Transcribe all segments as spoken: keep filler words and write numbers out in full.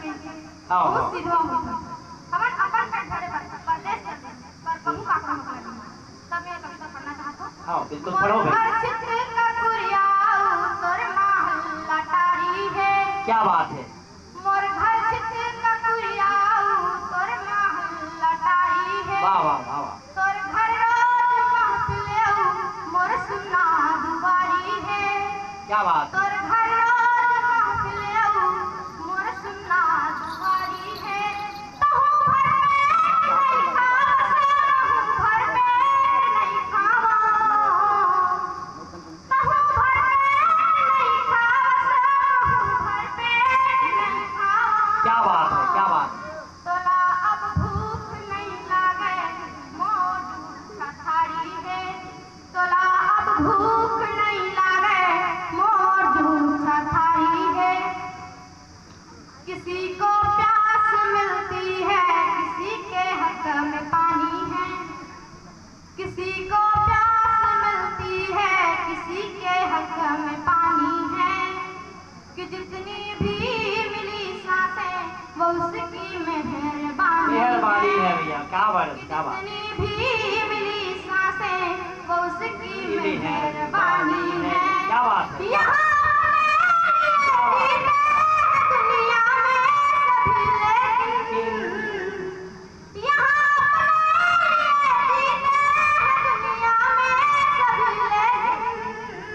हाँ, वो हाँ। सिधवा होता। हमन अपन पेट भरे बर परदेस चल देन, पर कहूँ काकरो नोकरा नहीं। तब मैं कविता पढ़ना चाहत हूँ। हाँ, बिल्कुल पढ़ो भाई। मोर घर चितकुरिया अउ तोर महल अटारी हे। क्या बात है। मोर घर चितकुरिया अउ तोर महल अटारी हे। वाह, वाह, वाह, वाह। तोर घर रोज महफिल अउ मोर सुन्ना दुआरी हे। क्या बात। तोर घर रोज महफिल अउ मोर सुन्ना दुआरी हे। तहूँ भर पेट नइ खावस, तहूँ भर पेट नइ खावस। तहूँ भर पेट नइ खावस, तहूँ भर पेट नइ खावस। क्या बात है, क्या बात है। तोला अब भूख नइ लागे, मोर जूठ थारी हे। तोला अब भूख नइ लागे, मोर जूठ थारी हे। किसी को प्यास मिलती है, किसी के हक में पानी है। किसी को प्यास मिलती है, किसी के हक में पानी है। कि जितनी भी मिली सांसें, वो उसकी मेहरबानी है। मेहरबानी है भैया, क्या बात है, कि क्या बात। जितनी भी मिली सांसें, वो उसकी मेहरबानी है। क्या बात है। यहाँ अपने जीते हैं दुनिया में सभी, लेकिन यहाँ अपने जीते हैं दुनिया में सभी, लेकिन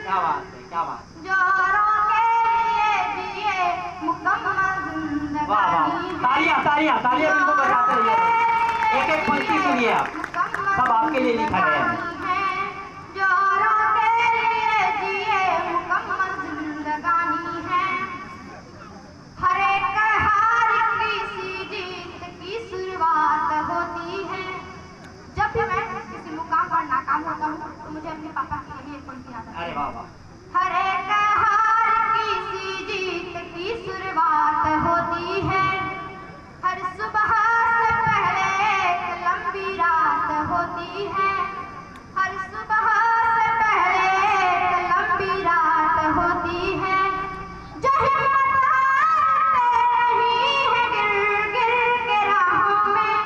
क्या बात है, क्या बात है। जो औरों के लिए जिए, मुकम्मल जिंदगानी है। वाह, वाह। तालियां, तालियां, तालियां बिल्कुल बजाते रहिए। एक एक पंक्ति सुनिए आप। सब आपके लिए लिखा गया है। जो औरों के लिए जिए, मुकम्मल जिंदगानी है। हर एक हार किसी जीत की शुरुआत होती है। जब भी मैं किसी मुकाम पर नाकाम होता हूँ, तो मुझे अपने पापा की यही एक पंक्ति याद आती है। अरे वाह, वाह। हर एक हार किसी जीत की शुरुआत होती है। हर सुबह से पहले एक लंबी रात होती है। हर सुबह से पहले एक लंबी रात होती है। जो हिम्मत हारते नहीं है गिर गिर के राहों में,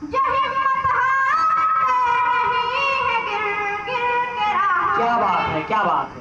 जो हिम्मत हारते नहीं है गिर गिर के राहों में। क्या बात है, क्या बात है।